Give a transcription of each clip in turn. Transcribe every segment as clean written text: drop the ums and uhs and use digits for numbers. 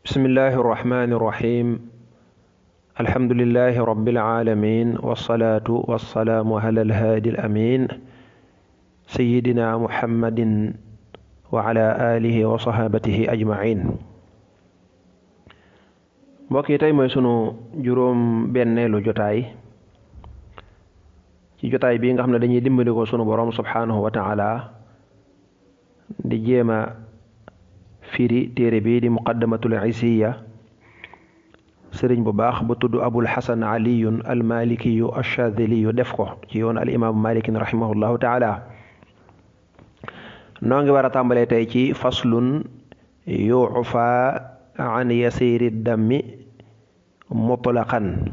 bismillahi irrahmani irrahim alhamdulilahi rabbil alamin wasalaatu wasalaamu ala alhaadi alamin sayidina muhammadin wa ala alihi wa sahabatihi ajmain. mbokk yi tey mooy sunu juróom benneelu jotaay ci jotaay bii nga xam ne dañuy dimbali ko sunu borom subhanahu wa taala di jéema firi téere bii di muqaddamatul isiya sëriñ bu baax bu tudd abul xasan aliyun almalikiyu alchadiliyu def ko ci yoon al imaamu malikin rahimahullahu taala. noo ngi war a tàmbalee tey ci faslun yuufa an yasiri dammi mutlaqan.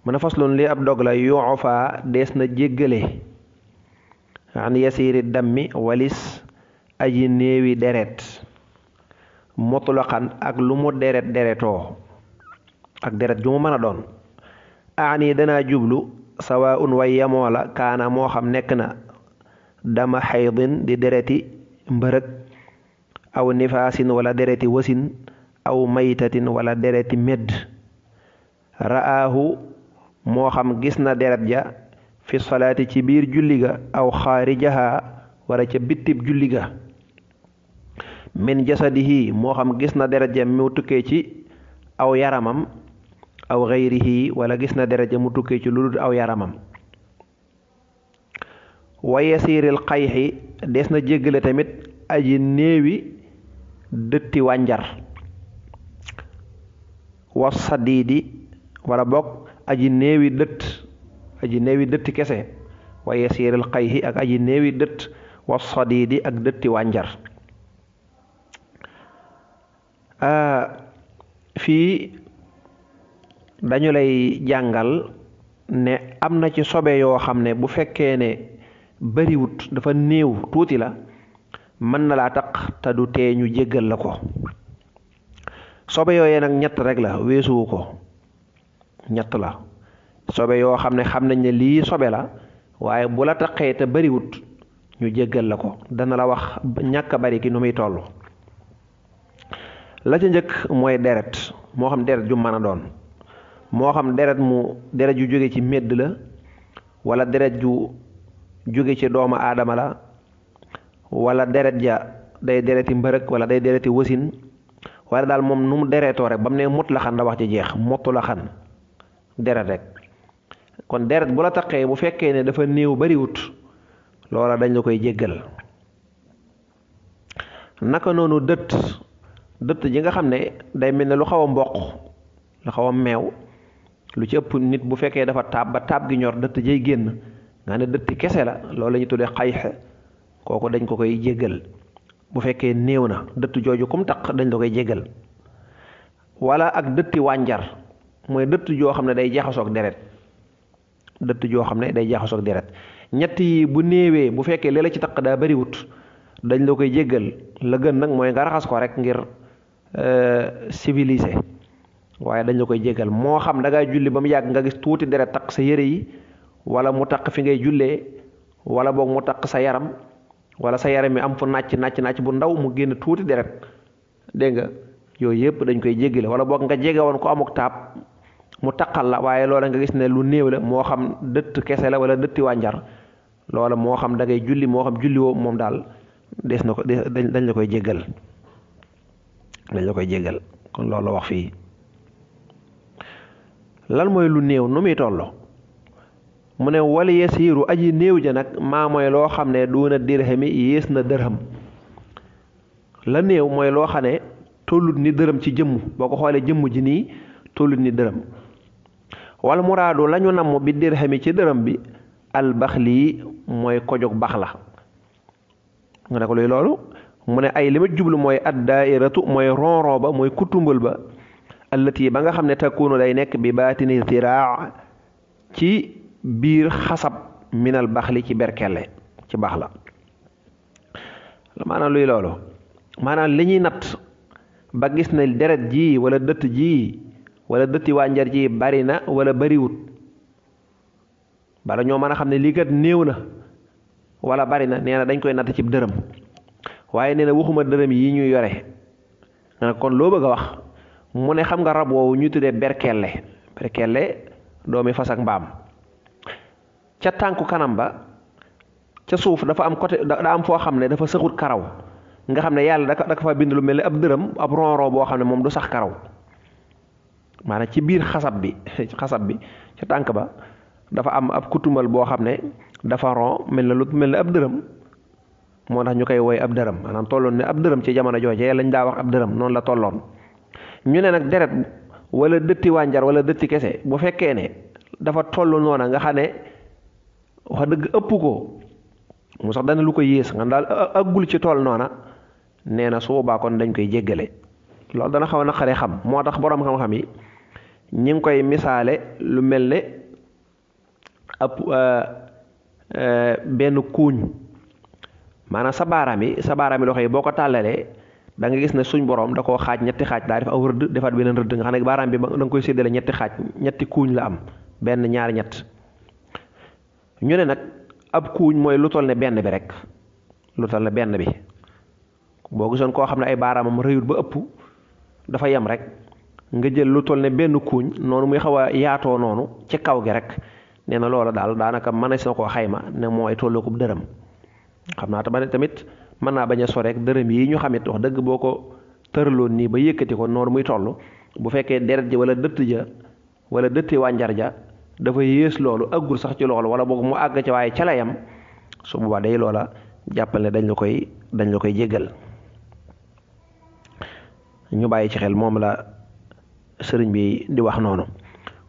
mu ne faslun li ab dog la yuufa dees na jéggale an yasiri dammi walis aji néewi deret mutlaqan ak lu mu deretoo ak deret ju mu mën a doon. aani danaa jublu sawaun way yemoo la kaana moo xam nekk na dama xaydin di dereti mbërëg aw nifaasin wala dereti wasin aw maytatin wala dereti medd. ra'aahu moo xam gis na deret ja fi salaati ci biir julli ga aw xaarijaha wala ca bittib julli ga. min jasadihi moo xam gis na deret ja mu tukkee ci aw yaramam aw xayrihi wala gis na deret ja mu tukkee ci lu dul aw yaramam. wa yasiiril xayxi des na jéggale tamit aji néewi dëtti wànjar. wa sadiidi wala bokk aji néewi dëtti kese. wa yasiiril xayxi ak aji néewi dëtt wa sadiidi ak dëtti wànjar. fii dañu lay jàngal ne am na ci sobe yoo xam ne bu fekkee ne bariwut dafa néew tuuti la mën na laa taq te du tee ñu jéggal la ko. sobe yooyee nag ñett rek la weesuwu ko, ñett la. sobe yoo xam ne xam nañ ne lii sobe la waaye bu la taqee te bariwut ñu jéggal la ko. dana la wax ñàkk a bari ki nu muy toll. la ca njëkk mooy deret, moo xam deret ju mën a doon, moo xam deret ju jóge ci médd la wala deret ju jóge ci doomu aadama la wala deret ja day dereti mbërëg wala day dereti wasin wala daal moom nu mu deretoo rek ba mu ne mut la xan da wax ci jeex mottu la xan deret rek. kon deret bu la taqee bu fekkee ne dafa néew bariwut loola dañ la koy jéggal. naka noonu dëtt ji nga xam ne day mel ne lu xaw a mboq lu xaw a meew lu ci ëpp nit bu fekkee dafa taab ba taab gi ñor dëtt jay génn nga ne dëtti kese la loolu la ñu tuddee xayx kooku dañ ko koy jéggal bu fekkee néew na dëtt jooju kum taq dañ la koy jéggal. wala ak dëtti wànjar mooy dëtt joo xam ne day jaxasoog deret ñett yi bu néewee bu fekkee li la ci taq daa bariwut dañ la koy jéggal. la gën nag mooy nga raxas ko rek ngir civilisé waaye dañ la koy jéggal. moo xam da ngay julli ba mu yàgg nga gis tuuti deret taq sa yére yi wala mu taq fi ngay jullee wala boog mu taq sa yaram wala sa yaram mi am fu nàcc bu ndaw mu génn tuuti deret dégg nga yooyu yëpp dañ koy jéggale. wala boog nga jege woon ko amuk taab mu taqal la waaye loola nga gis ne lu néew la moo xam dëtt kese la wala dëtti wànjar loola moo xam da ngay julli moo xam julli woo moom daal dañ la koy jéggal kon loolu la wax fii. lan mooy lu néew nu muy toll mu ne wala yasiiru aji néew ja nag maa mooy loo xam ne duuna dirhami yées na dërham. la néew mooy loo xam ne tollut ni dërëm ci jëmm, boo ko xoolee jëmm ji nii tollut ni dërëm. wala muraadu lañu namm bi dirhami ci dërëm bi albaxli mooy kojog bax la. nga ne ko luy loolu mu ne ay li ma jublu mooy addaairatu mooy ronron ba mooy kutumbal ba allati ba nga xam ne takkuunu day nekk bi baatini ziraa ci biir xasab minal baxli ci berkelle ci baax la. maanaam luy loolu maanaam li ñuy natt ba gis na deret ji wala dëtt ji wala dëtti wànjar ji bari na wala bariwut bala ñoo mën a xam ne lii kat néew na wala bari na nee na dañ koy natt ci dërëm waaye nee na waxuma dërëm yi ñuy yore kon loo bëgg a wax mu ne xam nga rab woowu ñu tuddee berkelle doomi fas ak mbaam ca tànku kanam ba ca suuf dafa am côté da am foo xam ne dafa sëxut karaw nga xam ne yàlla da ko fa bind lu mel ni ab dërëm ab ronron boo xam ne moom du sax karaw maanaam ci biir xasab bi ca tànk ba dafa am ab kutumal boo xam ne dafa ron mel ni ab dërëm moo tax ñu koy woy ab dërëm maanaam tolloon ne ab dërëm ci jamono jooje lañ daa wax ab dërëm noonu la tolloon ñu ne nag deret wala dëtti wànjar wala dëtti kese bu fekkee ne dafa toll noona nga xam ne wax dëgg ëpp ko mu sax dana lu ko yées nga daal aggul ci tool noona nee na su boobaa kon dañ koy jéggale loolu dana xaw a naqaree xam moo tax boroom xam-xam yi ñi ngi koy misaale lu mel ne ab benn kuuñ maanaam sa baaraam yi loxo yi boo ko tàllalee da nga gis ne suñ borom da koo xaaj ñetti xaaj daa def aw rëdd defaat beneen rëdd nga xam ne baaraam bi da nga koy séddale ñetti xaaj ñetti kuuñ la am benn ñaari ñett ñu ne nag ab kuuñ mooy lu toll ne benn bi rek lu toll ne benn bi boo gisoon koo xam ne ay baaraamam rëyut ba ëpp dafa yem rek nga jël lu toll ne benn kuuñ noonu muy xaw a yaatoo noonu ci kaw gi rek nee na loola daal daanaka mënees na koo xayma ne mooy tollookub dërëm xam naa tamit mën naa bañ a soreek dërëm yi ñu xamit wax dëgg boo ko tëraloon nii ba yëkkati ko noonu muy toll bu fekkee deret ji wala dëtt ja wala dëtti wànjar ja dafa yées loolu aggul sax ci loolu wala boog mu àgg ca waaye ca la yam su boobaa day loola jàppal ne dañ la koy jéggal ñu bàyyi ci xel moom la sëriñ bi di wax noonu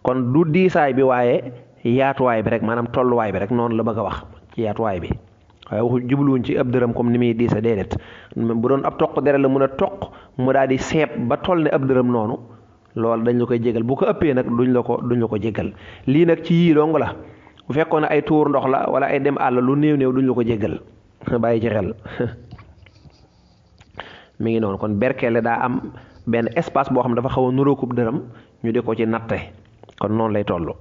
kon du diisaay bi waaye yaatuwaay bi rek maanaam tolluwaay bi rek noonu la bëgg a wax ci yaatuwaay bi waaye waxu jubluwuñ ci ab dërëm comme ni muy diisa déedéet bu doon ab toq deret la mun a toq mu daal di seeb ba toll ne ab dërëm noonu loolu dañ la koy jégal bu ko ëppee nag duñ la ko jégal lii nag ci yii dong la bu fekkoon ne ay tuur ndox la wala ay dem àll lu néew duñ la ko jégal bàyyi ci xel mi ngi noonu kon berkelle daa am benn espace boo xam ne dafa xaw a nurookub dërëm ñu di ko ci natte kon noonu lay toll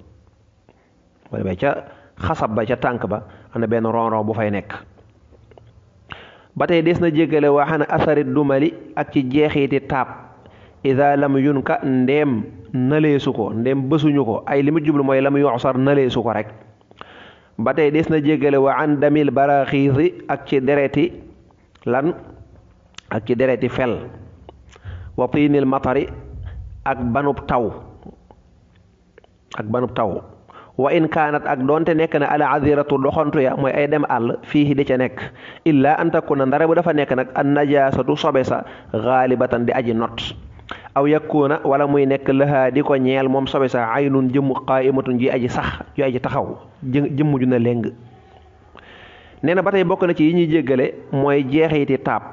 ba ca xasab ba ca tànk ba am na benn ronron bu fay nekk ba tey des na jéggale waxana asari dumali ak ci jeexiiti taab ida lam yunka ndeem naleesu ko ndeem bësuñu ko ay li mu jublu mooy lam yoxsar naleesu ko rek ba tey des na jéggale wa an damil baraxiisi ak ci dereti fel wa tiinil matari ak banub taw wa in kaanat ak doonte nekk na al aziratu doxantu ya mooy ay dem àll fii di ca nekk illa an takuna ndare bu dafa nekk nag an najasatu sobe sa xaalibatan di aji not aw yakuna wala muy nekk lëhaa di ko ñeel moom sobe sa aynun jëmm qaimatun ji aji sax ju aji taxaw jëmm ju na léng nee na ba tey bokk na ci yi ñuy jéggale mooy jeexiti taab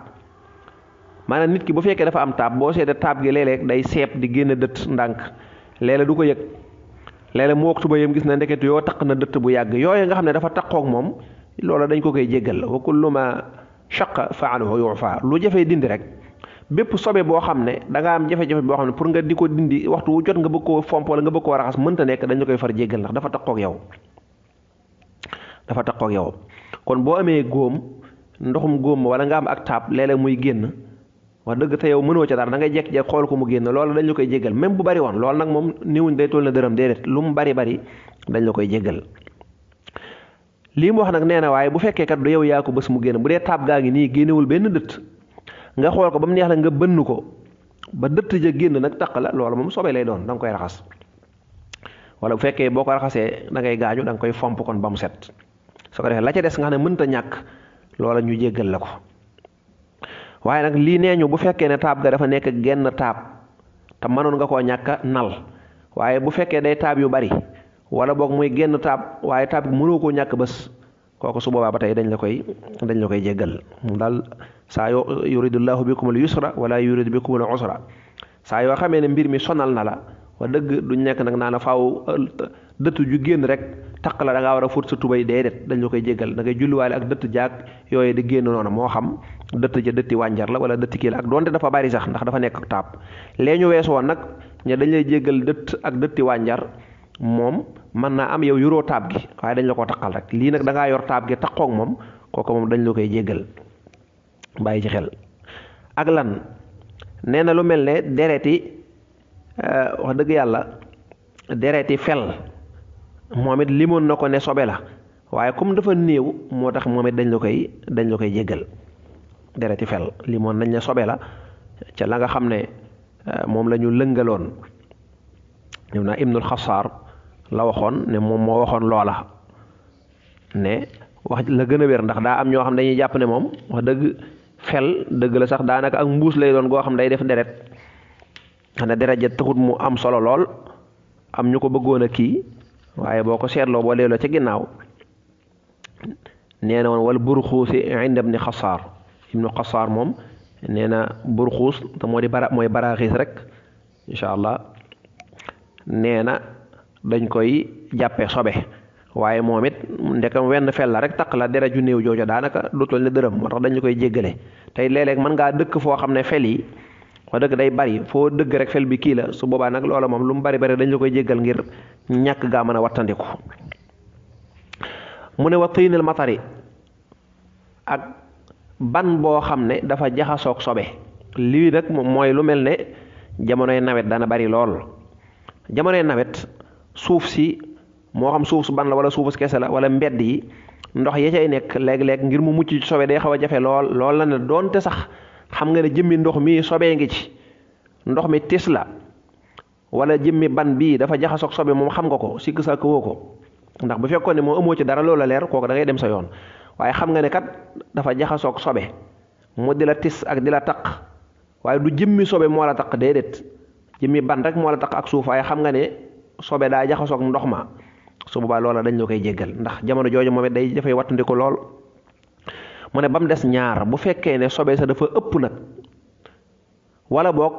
maanaam nit ki bu fekkee dafa am taab boo seetee taab gi léeg-léeg day seeb di génn dëtt ndànk léeg-léeg du ko yëg léeg-léeg mu woktu ba yam gis na ndeket yoo taq na dëtt bu yàgg yooyu nga xam ne dafa taqoog moom loola dañ ko koy jéggal wa kullu ma shaqa fa'aluhu yu'fa lu jafee dindi rek bépp sobe boo xam ne da nga am jafe-jafe boo xam ne pour nga di ko dindi waxtu wu jot nga bëgg koo fomp wala nga bëgg koo raxas mënta nekk dañ la koy far jéggal ndax dafa taqoog yow kon boo amee góom ndoxum góom wala nga am ak taab léeg-léeg muy génn wax dëgg te yow mënoo ca dara da ngay jekk-jekk xool ko mu génn loolu dañ la koy jéggal même bu bari woon loolu nag moom niwuñ day toll na dërëm déedéet lu mu bari dañ la koy jéggal lii mu wax nag nee na waaye bu fekkee kat du yow yaa ko bés mu génn bu dee taab gaa ngi nii génnewul benn dëtt nga xool ko ba mu neex la nga bënn ko ba dëtt ja génn nag taq la loolu moom sobe lay doon da nga koy raxas wala bu fekkee boo ko raxasee da ngay gaañu da nga koy fomp kon ba mu set su ko defee la ca des nga xam ne mënta ñàkk loola ñu jéggal la ko waaye nag lii nee ñu bu fekkee ne taab ga dafa nekk genn taab te mënoon nga koo ñàkk nal waaye bu fekkee day taab yu bari wala boog muy genn taab waaye taab gi mënoo koo ñàkk bés kooku su boobaa ba tey dañ la koy jéggal daal saa yoo yuridullahu bikumul yusra wala yurid bikumul usra saa yoo xamee ne mbir mi sonal na la wax dëgg duñ nekk nag naa la faaw dëtt ju génn rek taq la da ngaa war a fóot sa tubay déedéet dañ la koy jéggal da ngay julliwaale ak dëtt jaag yooyu di génn noonu moo xam dëtt ja dëtti wànjar la wala dëtti kii la ak doonte dafa bari sax ndax dafa nekk taab lee ñu weesu woon nag ña dañ lay jéggal dëtt ak dëtti wànjar moom mën naa am yow yoroo taab gi waaye dañ la ko taqal rek lii nag da ngaa yor taab gi taqoog moom kooku moom dañ la koy jéggal bàyyi ci xel ak lan nee na lu mel ne dereti wax dëgg yàlla dereti fel moom it limoon na ko ne sobe la waaye comme dafa néew moo tax moom it dañ la koy jéggal dereti fel limoon nañ ne sobe la ca la nga xam ne moom la ñu lëngaloon ñëw naa ibnul xasaar la waxoon ne moom moo waxoon loola ne wax la gën a wér ndax daa am ñoo xam dañuy jàpp ne moom wax dëgg fel dëgg la sax daanaka ak mbuus lay doon goo xam day def deret xam ne deret ja taxut mu am solo lool am ñu ko bëggoon a kii waaye boo ko seetloo boo leeloo ca ginnaaw nee na woon wal burxuusi inda ibni xasaar ibnu xasaar moom nee na burxuus te moo di mooy baraaxiis rek incha allah nee na dañ koy jàppee sobe waaye moom it ndekam wenn fel la rek taq la deret ju néew joojo daanaka dootul ne dërëm moo tax dañu koy jéggale tey léeg-léeg mën ngaa dëkk foo xam ne fel yi wax dëgg day bari foo dëgg rek fel bi kii la su boobaa nag loola moom lu mu bari dañ la koy jéggal ngir ñàkk gaa mën a wattandiku mu ne wa tiinil matari ak ban boo xam ne dafa jaxasoog sobe lii nag moom mooy lu mel ne jamonoy nawet dana bari lool jamonoy nawet suuf si moo xam suuf su ban la wala suufus kese la wala mbedd yi ndox ya cay nekk léeg-léeg ngir mu mucc ci sobe day xaw a jafe lool la ne doonte sax xam nga ne jëmmi ndox mi sobee ngi ci ndox mi tis la wala jëmmi ban bii dafa jaxasoog sobe moom xam nga ko sikk sàkk woo ko ndax bu fekkoon ne moo amoo ci dara loola leer kooku da ngay dem sa yoon waaye xam nga ne kat dafa jaxasoog sobe mu di la tis ak di la taq waaye du jëmmi sobe moo la taq déedéet jëmmi ban rek moo la taq ak suuf waaye xam nga ne sobe daa jaxasoog ndox ma su boobaa loola dañ la koy jéggal ndax jamono jooju moom it dafay wattandiku lool mu ne ba mu des ñaar bu fekkee ne sobe sa dafa ëpp nag wala boog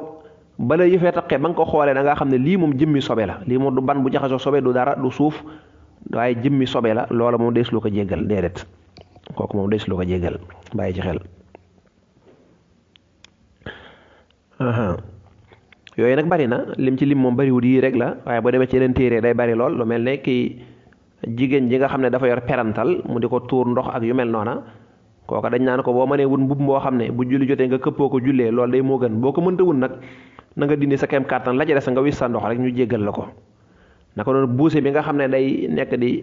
bala yëfee taqee ba nga ko xoolee da nga xam ne lii moom jëmmi sobe la lii moom du ban bu jaxasoog sobe du dara du suuf waaye jëmmi sobe la loola moom dees lu ko jéggal déedéet kooku moom dees lu ko jéggal bàyyi ci xel yooyu nag bari na lim ci lim moom bariwul yii rek la waaye boo demee ci yeneen téere day bari lool lu mel ne kii jigéen ji nga xam ne dafa yor perantal mu di ko tuur ndox ak yu mel noona kooka dañ naan ko boo mënee wut mbubb moo xam ne bu julli jotee nga këppoo ko jullee loolu day moo gën boo ko mënta wut nag na nga dindi sa kem kàttan la ca des nga wis sa ndox rek ñu jéggal la ko naka noonu buuse bi nga xam ne day nekk di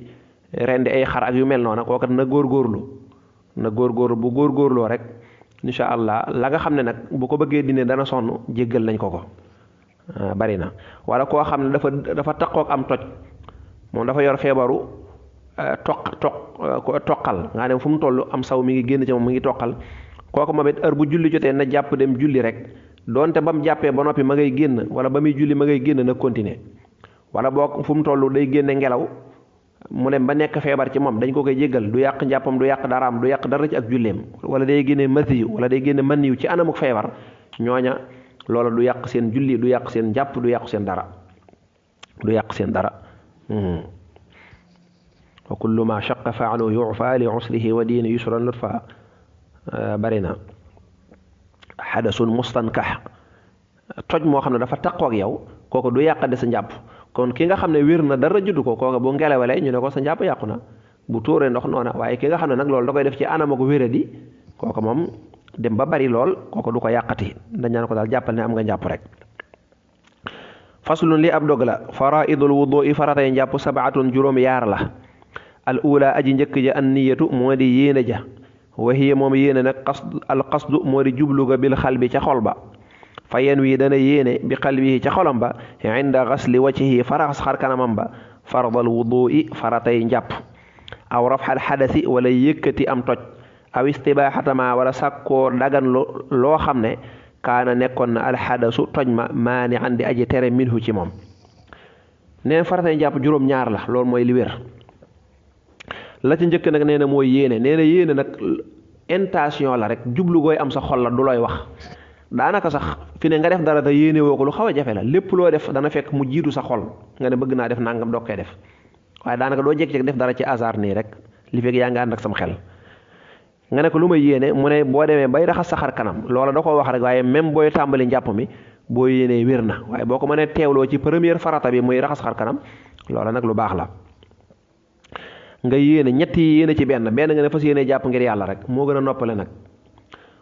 rendi ay xar ak yu mel noona kooka na góorgóorlu bu góorgóorloo rek incha allah la nga xam ne nag bu ko bëggee dindi dana sonn jéggal nañ ko bari na wala koo xam ne dafa taqook am toj moom dafa yor feebaru toqal nga ne fu mu toll am saw mi ngi génn ci moom mi ngi toqal kooku moom it heure bu julli jotee na jàpp dem julli rek donte ba mu jàppee ba noppi ma ngay génn wala ba muy julli ma ngay génn na continuer wala boog fu mu toll day génne ngelaw mu ne ba nekk feebar ci moom dañ ko koy jéggal du yàq njàppam du yàq daraam du yàq dara ci ak julleem wala day génne masiyu wala day génne maniyu ci anamuk feebar ñooña loola du yàq seen julli du yàq seen njàpp du yàq seen dara wa kullu ma shaqa faalu yufa li usrihi wa diini yusran lutfa bari na xadasun mustankax toj moo xam ne dafa taqoo ak yow kooku du yàqade sa njàpp kon ki nga xam ne wér na dara juddu ko kooku bu ngelawalee ñu ne ko sa njàpp yàqu na bu tóoree ndox noona waaye ki nga xam ne nag loolu da koy def ci anam ak wéradi kooku moom dem ba bari lool kooku du ko yàqati dañ naan ko daal jàppal ne am nga njàpp rek faslun li ab dog la faraidul wudu'i faratay njàpp sabaatun juróom yaar la al ula aji njëkk ja an niyatu moo di yéene ja wa hiya moom yéene nag al qasdu moo di jublu ga bil xalbi ca xol ba fa yen wii dana yéene bi qalbihi ca xolam ba inda gasli wajhihi faraxas xar kanamam ba fardal wudu'i faratay njàpp aw rafxal xadasi wala yëkkati am toj aw istibaaxatama wala sàkkoo dagan loo xam ne kaana nekkoon na alxadasu toj ma maani andi aji tere minhu ci moom neen faratay njàpp juróom ñaar la loolu mooy li wér la ci njëkk nag nee na mooy yéene nee na yéene nag intention la rek jublu gooy am sa xol la du looy wax daanaka sax fi ne nga def dara te yéene woo ko lu xaw a jafe la lépp loo def dana fekk mu jiitu sa xol nga ne bëgg naa def nangam doog koy def waaye daanaka doo jékki-jékki def dara ci hasard nii rek li fekk yaa nga ànd ak sam xel nga ne ko lu may yéene mu ne boo demee bay raxas sa xar kanam loola da ko wax rek waaye même booy tàmbali njàpp mi boo yéenee wér na waaye boo ko mënee teewloo ci première farata bi muy raxas xar kanam loola nag lu baax la nga yéene ñetti yéene ci benn nga ne fas yéene jàpp ngir yàlla rek moo gën a noppale nag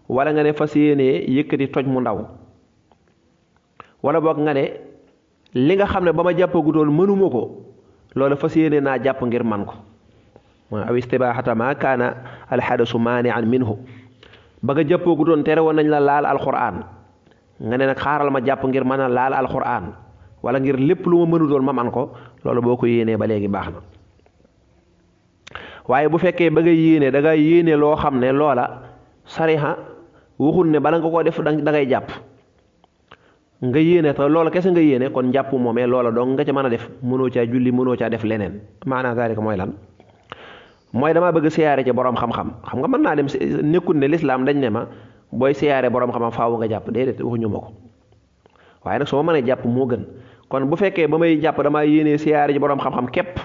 wala nga ne fas yéene yëkkati toj mu ndaw wala boog nga ne li nga xam ne ba ma jàppagutoon mënuma ko loolu fas yéene naa jàpp ngir man ko mooy aw istibaaxata ma kaana alxadasu maanian minhu ba nga jàppagutoon tere woon nañ la laal alquran nga ne nag xaaral ma jàpp ngir mën a laal alquran wala ngir lépp lu ma mënutoon ma man ko loolu boo ko yéenee ba léegi baax na waaye bu fekkee ba nga yéene da nga yéene loo xam ne loola sariha waxul ne bala nga koo def da ngay jàpp nga yéene te loola kese nga yéene kon njàpp moomee loola dong nga ca mën a def mënoo caa julli mënoo caa def leneen maanaam zaalika mooy lan mooy damaa bëgg siyaare ci borom xam-xam xam nga mën naa dem nekkul ne lislaam dañ ne ma booy siyaare borom xam-xam faawu nga jàpp déedéet waxuñu ma ko waaye nag soo mënee jàpp moo gën kon bu fekkee ba may jàpp damaa yéene siyaare ci borom xam-xam képp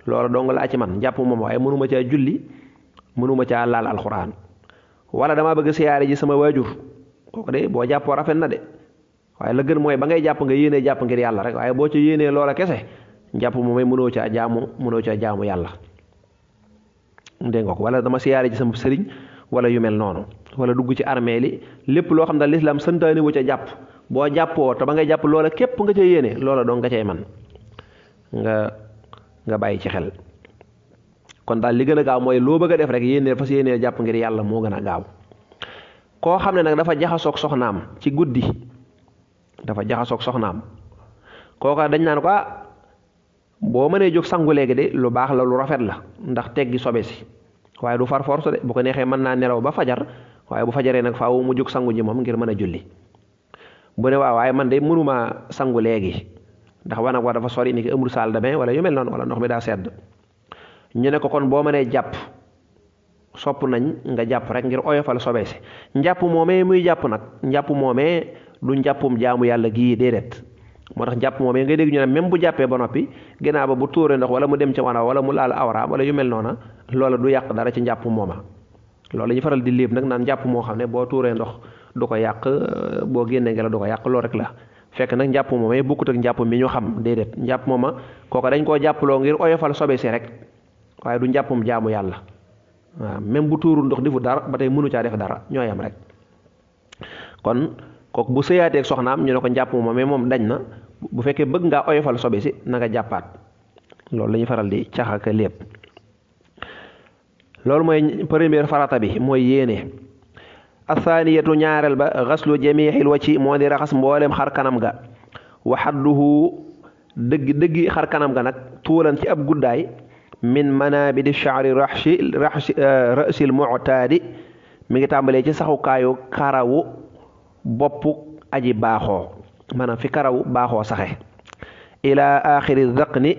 loola dong laa ci man jàpp moom waaye mënuma caa julli mënuma caa laal alxuraan wala damaa bëgg siyaare ji sama waajur kooku de boo jàppoo rafet na de waaye la gën mooy ba ngay jàpp nga yéenee jàpp ngir yàlla rek waaye boo ci yéenee loola kese jàpp moomay mënoo caa jaamu yàlla dégg nga ko wala dama siyaare ji sama sëriñ wala yu mel noonu wala dugg ci armée li lépp loo xam ne lislaam santaane wu ca jàpp boo jàppoo te ba ngay jàpp loola képp nga ca yéene loola dong nga cay man nga bàyyi ci xel kon daal li gën a gaaw mooy loo bëgg a def rek yéene fas yéene jàpp ngir yàlla moo gën a gaaw koo xam ne nag dafa jaxasoog soxnaam ci guddi kooka dañ naan ko boo mënee jóg sangu léegi de lu baax la lu rafet la ndax teggi sobe si waaye du far force de bu ko neexee mën naa nelaw ba fajar waaye bu fajaree nag faaw mu jóg sangu ji moom ngir mën a julli bu ne waaw waaye man de mënuma sangu léegi ndax wanag wa dafa sori ni ki amul salle de bain wala yu mel noonu wala ndox mi daa sedd ñu ne ko kon boo mënee jàpp sopp nañ nga jàpp rek ngir oyofal sobe si njàpp moomee muy jàpp nag njàpp moomee du njàppum jaamu yàlla gii déedéet moo tax njàpp moomee ngay dégg ñu ne même bu jàppee ba noppi ginnaaw ba bu tuuree ndox wala mu dem ca wana wala mu laal awraam wala yu mel noona loola du yàq dara ci njàpp mooma loolu ñu faral di léeb nag naan njàpp moo xam ne boo tuuree ndox du ko yàq boo génnee ngelaw du ko yàq loolu rek la fekk nag njàpp moomee bokkut ak njàpp mi ñu xam déedéet njàpp mooma kooka dañ koo jàppaloo ngir oyofal sobe si rek waaye du njàppum jaamu yàlla waaw même bu tuuru ndox defu dara ba tey mënu caa def dara ñooy am rek kon kooku bu sëyaateeg soxnaam ñu ne ko njàpp moomee moom dañ na bu fekkee bëgg ngaa oyofal sobe si na nga jàppaat loolu la ñuy faral di caxaka lépp loolu mooy première farata bi mooy yéene athaniyatu ñaareel ba xaslu jamiixil wacci moo di raxas mboolem xar kanam ga wa xadduhu dëggi xar kanam ga nag tuulan ci ab guddaay min manabidi sha'ri rasil mu'taadi mi ngi tàmbalee ci saxukaayu karawu boppu aji baaxoo maanaam fi karawu baaxoo saxe ila axiri zaqni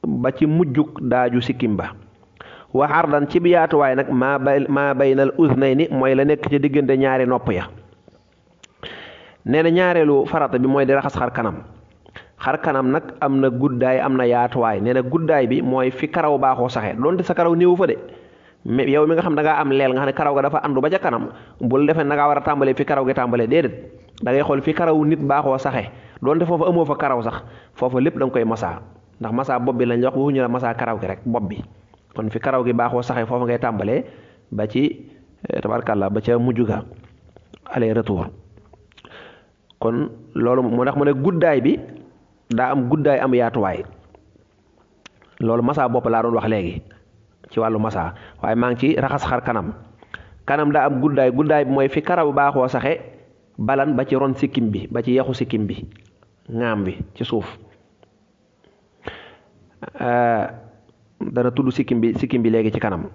ba ci mujjuk daaju sikkim ba wa xardan ci biyaatuwaay nag maa baynal uznayni mooy la nekk ci diggante ñaari nopp ya nee na ñaareelu farata bi mooy di raxas xar kanam nag am na guddaay am na yaatuwaay nee na guddaay bi mooy fi karaw baaxoo saxe donte sa karaw néewu fa de mais yow mi nga xam da ngaa am leel nga xam ne karaw ga dafa andu ba ca kanam bul defee na ngaa war a tàmbalee fi karaw gi tàmbalee déedéet da ngay xool fi karaw nit baaxoo saxe donte foofu amoo fa karaw sax foofu lépp da nga koy masaa ndax masaa bopp bi lañ wax waxuñu la masaa karaw gi rek bopp bi kon fi karaw gi baaxoo saxe foofu ngay tàmbalee ba ci tabarkàlla ba ca mujj ga aller retour kon loolu moo tax mu ne guddaay bi daa am guddaay am yaatuwaay loolu masaa bopp laa doon wax léegi ci wàllu masaa waaye maa ngi ci raxas xar kanam daa am guddaay bi mooy fi karaw baaxoo saxe balan ba ci ron sikkim bi ba ci yaxu sikkim bi ŋaam bi ci suuf dana tudd sikkim bi léegi ci kanam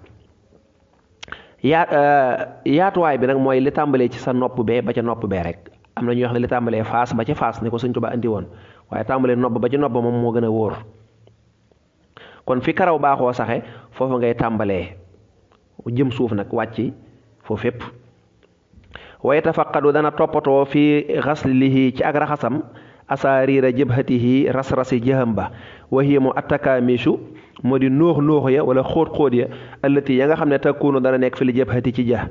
yaatuwaay bi nag mooy li tàmbalee ci sa nopp bee ba ca nopp bee rek am na ñuy wax ne li tàmbalee faas ba ca faas ni ko Sëñ Tuubaa andi woon waaye tàmbalee nopp ba ci nopp moom moo gën a wóor kon fi karaw baaxoo saxe foofu ngay tàmbalee jëm suuf nag wàcc foofu fépp wa yatafaqadu dana toppatoo fi xaslihi ci ak raxasam asaariira jëbhatihi ras-rasi jëham ba wa hiya mu attakaamisu moo di nóox ya wala xóot ya allati ya nga xam ne takkuunu dana nekk fi li jëbhati ci jah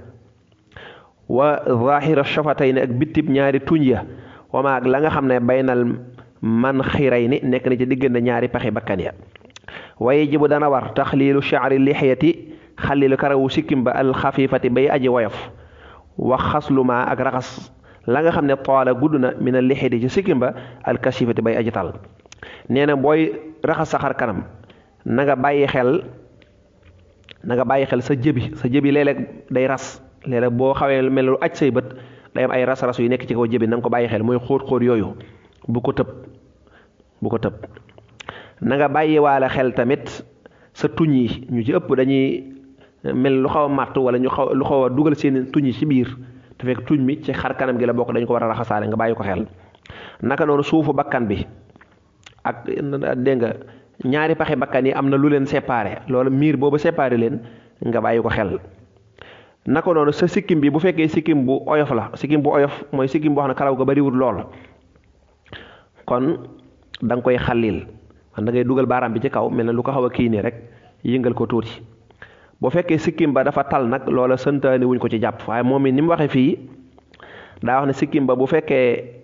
wa zahira shafatayni ak bitib ñaari tuñ ya wama ak la nga xam ne baynal man xirayni nekk na ci diggante ñaari paxi bakkan ya wa yajibu dana war taxliilu sha'ri lixyati xalilu karawu sikkim ba alxafifati bay aji woyof wa xaslu ma ak raxas la nga xam ne toola gudd na min al lixidi ci sikkim ba al kasifati bay aji tal nee na booy raxas sa xar kanam na nga bàyyi xel sa jëbi léeg-léeg day ras léeg-léeg boo xawee mel lu aj say bët day am ay ras-ras yu nekk ci kaw jëbi na nga ko bàyyi xel mooy xóot-xóot yooyu bu ko tëb na nga bàyyi waale xel tamit sa tuñ yi ñu ci ëpp dañuy mel lu xaw a màtt wala lu xaw a dugal seen tuñ yi ci biir te fekk tuñ mi ci xar kanam gi la bokk dañ ko war a raxasaale nga bàyyi ko xel naka noonu suufu bakkan bi ak dégg nga ñaari paxi bakkan yi am na lu leen séparé loolu miir boobu séparé leen nga bàyyi ko xel naka noonu sa sikkim bi bu fekkee sikkim bu oyof la sikkim bu oyof mooy sikkim boo xam ne karaw ga bariwul lool kon da nga koy xallil man da ngay dugal baaraam bi ci kaw mel na lu ko xaw a kii nii rek yëngal ko tuuti bu fekkee sikkim ba dafa tal nag loola santaane wuñ ko ci jàpp waaye moom it ni mu waxee fii daa wax ne sikkim ba bu fekkee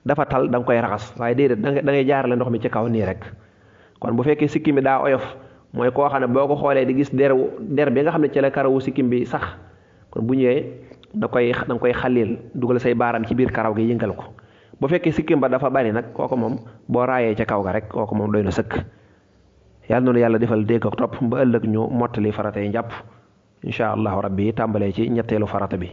dafa tal da nga koy raxas waaye déedéet da ngay jaarale ndox mi ci kaw nii rek kon bu fekkee sikkim bi daa oyof mooy koo xam ne boo ko xoolee di gis der bi nga xam ne ci la karawu sikkim bi sax kon bu ñëwee da nga koy xalil dugal say baaraam ci biir karaw gi yëngal ko bu fekkee sikkim ba dafa bari nag kooku moom boo raayee ca kaw ga rek kooku moom doy na sëkk yàlla noonu yàlla defal dégg ak topp ba ëllëg ñu mottali farata yi njàpp incha allahu rabbi tàmbalee ci ñetteelu farata bi